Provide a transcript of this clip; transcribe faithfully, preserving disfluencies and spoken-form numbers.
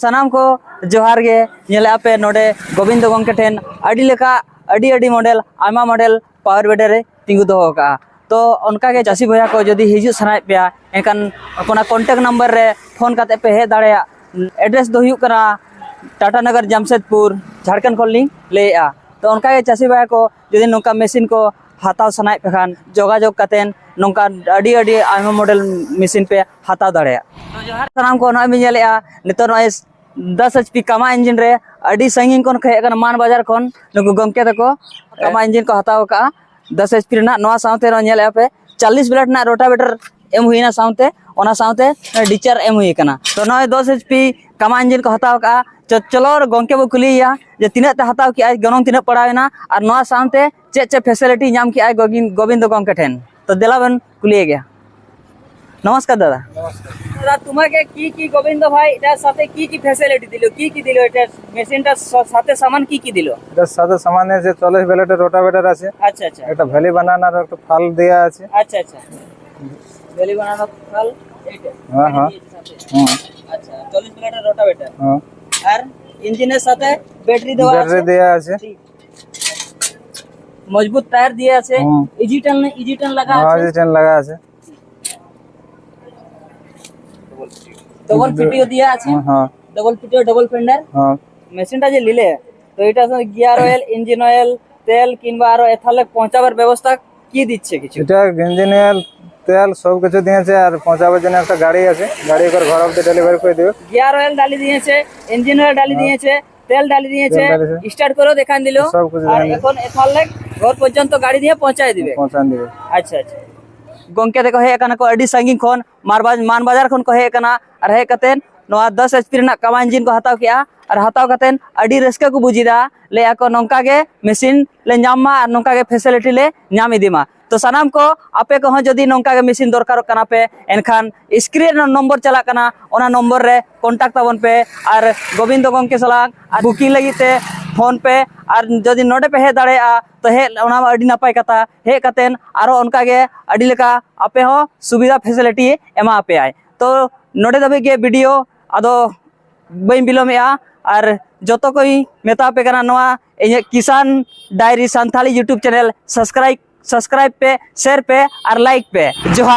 ᱥᱟᱱᱟᱢ ᱠᱚ ᱡᱚᱦᱟᱨ ᱜᱮ᱾ ᱧᱮᱞᱮᱫᱼᱟ ᱯᱮ ᱱᱚᱰᱮ ᱜᱳᱵᱤᱱᱫᱚ ᱜᱚᱢᱠᱮ ᱴᱷᱮᱱ ᱟᱹᱰᱤ ᱞᱮᱠᱟ, ᱟᱹᱰᱤ ᱟᱹᱰᱤ ᱢᱚᱰᱮᱞ, ᱟᱭᱢᱟ ᱢᱚᱰᱮᱞ ᱯᱟᱣᱟᱨ ᱵᱤᱰᱟᱨ ᱮ ᱛᱤᱸᱜᱩ ᱫᱚᱦᱚ ᱟᱠᱟᱫᱼᱟ᱾ ᱛᱚ ᱚᱱᱠᱟᱜᱮ ᱪᱟᱹᱥᱤ ᱵᱚᱭᱦᱟ ᱠᱚ ᱡᱩᱫᱤ ᱦᱤᱡᱩᱜ ᱥᱟᱱᱟᱭᱮᱫ ᱯᱮᱭᱟ, ᱮᱱᱠᱷᱟᱱ ᱚᱱᱟ ᱠᱚᱱᱴᱟᱠᱴ ᱱᱟᱢᱵᱟᱨ ᱨᱮ ᱯᱷᱳᱱ ᱠᱟᱛᱮ ᱯᱮ ᱦᱮᱡ ᱫᱟᱲᱮᱭᱟᱜᱼᱟ᱾ ᱮᱰᱨᱮᱥ ᱫᱚ ᱦᱩᱭᱩᱜ ᱠᱟᱱᱟ ᱴᱟᱴᱟ ᱱᱚᱜᱚᱨ, ᱡᱟᱢᱥᱮᱫᱽᱯᱩᱨ, ᱡᱷᱟᱲᱠᱷᱚᱸᱰ ᱠᱷᱚᱱ ᱞᱤᱧ ᱞᱟᱹᱭᱮᱫᱼᱟ᱾ ᱛᱚ ᱚᱱᱠᱟᱜᱮ ᱪᱟᱹᱥᱤ ᱵᱚᱭᱦᱟ ᱠᱚ ᱡᱩᱫᱤ ᱱᱚᱝᱠᱟ ᱢᱮᱥᱤᱱ ᱠᱚ ᱦᱟᱛᱟᱣ ᱥᱟᱱᱟᱭᱮᱫ ᱯᱮ ᱠᱷᱟᱱ, ᱡᱳᱜᱟᱡᱳᱜᱽ ᱠᱟᱛᱮᱫ ᱱᱚᱝᱠᱟ ᱟᱹᱰᱤ ᱟᱹᱰᱤ ᱟᱭᱢᱟ ᱢᱚᱰᱮᱞ ᱢᱮᱥᱤᱱ ᱯᱮ ᱦᱟᱛᱟᱣ ᱫᱟᱲᱮᱭᱟᱜᱼᱟ᱾ ᱛᱚ ᱡᱚᱦᱟᱨ ᱥᱟᱱᱟᱢ ᱠᱚ, ᱱᱚᱜᱼᱚᱭ ᱵᱤᱱ ᱧᱮᱞᱮᱫᱼᱟ ᱱᱤᱛᱚᱜ ᱱᱚᱜᱼᱚᱭ ᱫᱚᱥ ᱮᱭᱤᱪ ᱯᱤ ᱠᱟᱢᱟ ᱤᱧᱡᱤᱱ ᱨᱮ ᱟᱹᱰᱤ ᱥᱟᱺᱜᱤᱧ ᱠᱷᱚᱱ ᱠᱚ ᱦᱮᱡ ᱟᱠᱟᱱᱟ, ᱢᱟᱱ ᱵᱟᱡᱟᱨ ᱠᱷᱚᱱ ᱱᱩᱠᱩ ᱜᱚᱢᱠᱮ ᱛᱟᱠᱚ ᱠᱟᱢᱟ ᱤᱧᱡᱤᱱ ᱠᱚ ᱦᱟᱛᱟᱣ ᱟᱠᱟᱫᱼᱟ ᱫᱚᱥ ᱮᱭᱤᱪ ᱯᱤ ᱨᱮᱱᱟᱜ᱾ ᱱᱚᱣᱟ ᱥᱟᱶᱛᱮ ᱱᱚᱜᱼᱚᱭ ᱧᱮᱞᱮᱫᱼᱟ ᱯᱮ ᱪᱚᱞᱞᱤᱥ ᱵᱞᱮᱰ ᱨᱮᱱᱟᱜ ᱨᱳᱴᱟᱣᱮᱴᱟᱨ ᱮᱢ ᱦᱩᱭᱱᱟ, ᱥᱟᱶᱛᱮ ᱚᱱᱟ ᱥᱟᱶᱛᱮ ᱰᱤᱪᱟᱨ ᱮᱢ ᱦᱩᱭ ᱟᱠᱟᱱᱟ᱾ ᱛᱚ ᱱᱚᱜᱼᱚᱭ ᱫᱚᱥ ᱮᱭᱤᱪ ᱯᱤ ᱠᱟᱢᱟ ᱤᱧᱡᱤᱱ ᱠᱚ ᱦᱟᱛᱟᱣ ᱟᱠᱟᱫᱼᱟ᱾ ᱪᱚ ᱪᱚᱞᱚ ᱜᱚᱢᱠᱮ ᱵᱚ ᱠᱩᱞᱤᱭᱮᱭᱟ ᱡᱮ ᱛᱤᱱᱟᱹᱜ ᱛᱮ ᱦᱟᱛᱟᱣ ᱠᱮᱜᱼᱟᱭ, ᱜᱚᱱᱚᱝ ᱛᱤᱱᱟᱹᱜ ᱯᱟᱲᱟᱣ ᱮᱱᱟ, ᱟᱨ ᱱᱚᱣᱟ ᱥᱟᱶᱛᱮ ᱪᱮᱫ ᱪᱮᱫ ᱯᱷᱮᱥᱤᱞᱤᱴᱤ ᱧᱟᱢ ᱠᱮᱜᱼᱟᱭ ᱜᱳᱵᱤᱱ-, ᱜᱳᱵᱤᱱᱫᱚ ᱜᱚᱢᱠᱮ ᱴᱷᱮᱱ᱾ ᱛᱚ ᱫᱮᱞᱟ ᱵᱚᱱ ᱠᱩᱞᱤᱭᱮ ᱜᱮᱭᱟ᱾ নমস্কার দাদা। দাদা, তোমাকে কি কি গোবিন্দ ভাই এটার সাথে কি কি ফ্যাসিলিটি দিল, কি কি দিল এটার মেশিনটার সা-, সাথে সামান কি কি দিল? এটার সাথে সামানে যে চল্লিশ ব্লেডের রোটাভেটর আছে, আচ্ছা আচ্ছা। একটা ভ্যালি বানানোর একটা ফাল দেওয়া আছে। আচ্ছা আচ্ছা। ভ্যালি বানানোর ফাল এইটা? হ্যাঁ, হ্যাঁ। সাথে। হুম। আচ্ছা, চল্লিশ ব্লেডের রোটাভেটর। হ্যাঁ। আর ইঞ্জিনের সাথে ব্যাটারি দেওয়া ব্যাটারি আছে? দেওয়া আছে। ঠিক। মজবুত টায়ার দিয়ে আছে। হুম। ইজিটেন, ইজিটেন লাগা হ্যাঁ, আছে। ইজিটেন লাগা আছে। ডবল পিটিও দিয়ে আছে। হ্যাঁ, হ্যাঁ। Double পিটিও, double Fender. হ্যাঁ। মেশিনটা যে নিলে, তো এটা গিয়ার অয়েল, ইঞ্জিন অয়েল, তেল কিংবা আরো এথালে পৌঁছাবার ব্যবস্থা কি দিচ্ছে কিছু? এটা ইঞ্জিন অয়েল, তেল সব কিছু দিয়েছে, আর পৌঁছাবার জন্য একটা গাড়ি আছে, গাড়ি করে ঘর অবধি ডেলিভারি করে দিবে। গিয়ার অয়েল ডালি দিয়েছে, ইঞ্জিন অয়েল ডালি হ্যাঁ। দিয়েছে, তেল ডালি দিয়েছে, তেল ডালি দিয়েছে। স্টার্ট করেও দেখান দিল। সব কিছু আর দেখান দিল। এখন এথালে ঘর পর্যন্ত গাড়ি দিয়ে পৌঁছায় দিবে। পৌঁছান দিবে। আচ্ছা আচ্ছা। ᱜᱚᱢᱠᱮ ᱛᱟᱠᱚ ᱦᱮᱡ ᱟᱠᱟᱱᱟ ᱠᱚ ᱟᱹᱰᱤ ᱥᱟᱺᱜᱤᱧ ᱠᱷᱚᱱ, ᱢᱟᱨᱵᱟᱡᱽ-, ᱢᱟᱱ ᱵᱟᱡᱟᱨ ᱠᱷᱚᱱ ᱠᱚ ᱦᱮᱡ ᱟᱠᱟᱱᱟ᱾ ᱟᱨ ᱦᱮᱡ ᱠᱟᱛᱮᱫ ᱱᱚᱣᱟ ᱫᱚᱥ ᱮᱭᱤᱪ ᱯᱤ ᱨᱮᱱᱟᱜ ᱠᱟᱢᱟ ᱤᱧᱡᱤᱱ ᱠᱚ ᱦᱟᱛᱟᱣ ᱠᱮᱜᱼᱟ᱾ ᱟᱨ ᱦᱟᱛᱟᱣ ᱠᱟᱛᱮᱫ ᱟᱹᱰᱤ ᱨᱟᱹᱥᱠᱟᱹ ᱠᱚ ᱵᱩᱡ ᱮᱫᱟ᱾ ᱞᱟᱹᱭᱮᱫᱼᱟ ᱠᱚ, "ᱱᱚᱝᱠᱟ ᱜᱮ ᱢᱮᱥᱤᱱ ᱞᱮ ᱧᱟᱢ ᱢᱟ ᱟᱨ ᱱᱚᱝᱠᱟ ᱜᱮ ᱯᱷᱮᱥᱤᱞᱤᱴᱤ ᱞᱮ ᱧᱟᱢ ᱤᱫᱤ ᱢᱟ᱾" ᱛᱚ ᱥᱟᱱᱟᱢ ᱠᱚ, ᱟᱯᱮ ᱠᱚᱦᱚᱸ ᱡᱩᱫᱤ ᱱᱚᱝᱠᱟ ᱜᱮ ᱢᱮᱥᱤᱱ ᱫᱚᱨᱠᱟᱨᱚᱜ ᱠᱟᱱᱟ ᱯᱮ, ᱮᱱᱠᱷᱟᱱ ᱥᱠᱨᱤᱱ ᱨᱮ ᱱᱚᱢᱵᱚᱨ ᱪᱟᱞᱟᱜ ᱠᱟᱱᱟ, ᱚᱱᱟ ᱱᱚᱢᱵᱚᱨ ᱨᱮ ᱠᱚᱱᱴᱟᱠᱴ ᱛᱟᱵᱚᱱ ᱯᱮ᱾ ᱟᱨ ᱜᱳᱵᱤᱱᱫᱚ ᱜᱚᱢᱠᱮ ᱥᱟᱞᱟᱜ ᱟᱨ ᱵᱩᱠᱤᱝ ᱞᱟᱹᱜᱤᱫ ᱛᱮ ᱯᱷᱳᱱ ᱯᱮ᱾ ᱟᱨ ᱡᱩᱫᱤ ᱱᱚᱰᱮ ᱯᱮ ᱦᱮᱡ ᱫᱟᱲᱮᱭᱟᱜᱼᱟ, ᱛᱚ ᱦᱮᱡ, ᱚᱱᱟ ᱢᱟ ᱟᱹᱰᱤ ᱱᱟᱯᱟᱭ ᱠᱟᱛᱷᱟ᱾ ᱦᱮᱡ ᱠᱟᱛᱮᱫ ᱟᱨᱚ ᱚᱱᱠᱟ ᱜᱮ ᱟᱹᱰᱤ ᱞᱮᱠᱟ ᱟᱯᱮ ᱦᱚᱸ ᱥᱩᱵᱤᱫᱷᱟ ᱯᱷᱮᱥᱤᱞᱤᱴᱤ ᱮᱢᱟ ᱯᱮᱭᱟᱭ᱾ ᱛᱚ ᱱᱚᱰᱮ ᱫᱷᱟᱹᱵᱤᱡ ᱜᱮ ᱵᱷᱤᱰᱤᱭᱳ᱾ ᱟᱫᱚ ᱵᱟᱹᱧ ᱵᱤᱞᱚᱢᱮᱜᱼᱟ᱾ ᱟᱨ ᱡᱚᱛᱚ ᱠᱚᱧ ᱢᱮᱛᱟ ᱯᱮ ᱠᱟᱱᱟ, ᱱᱚᱣᱟ ᱤᱧᱟᱹᱜ Kisan diary Santhali YouTube channel subscribe subscribe ᱯᱮ, share ᱯᱮ ᱟᱨ like ᱯᱮ᱾ ᱡᱚᱦᱟᱨ᱾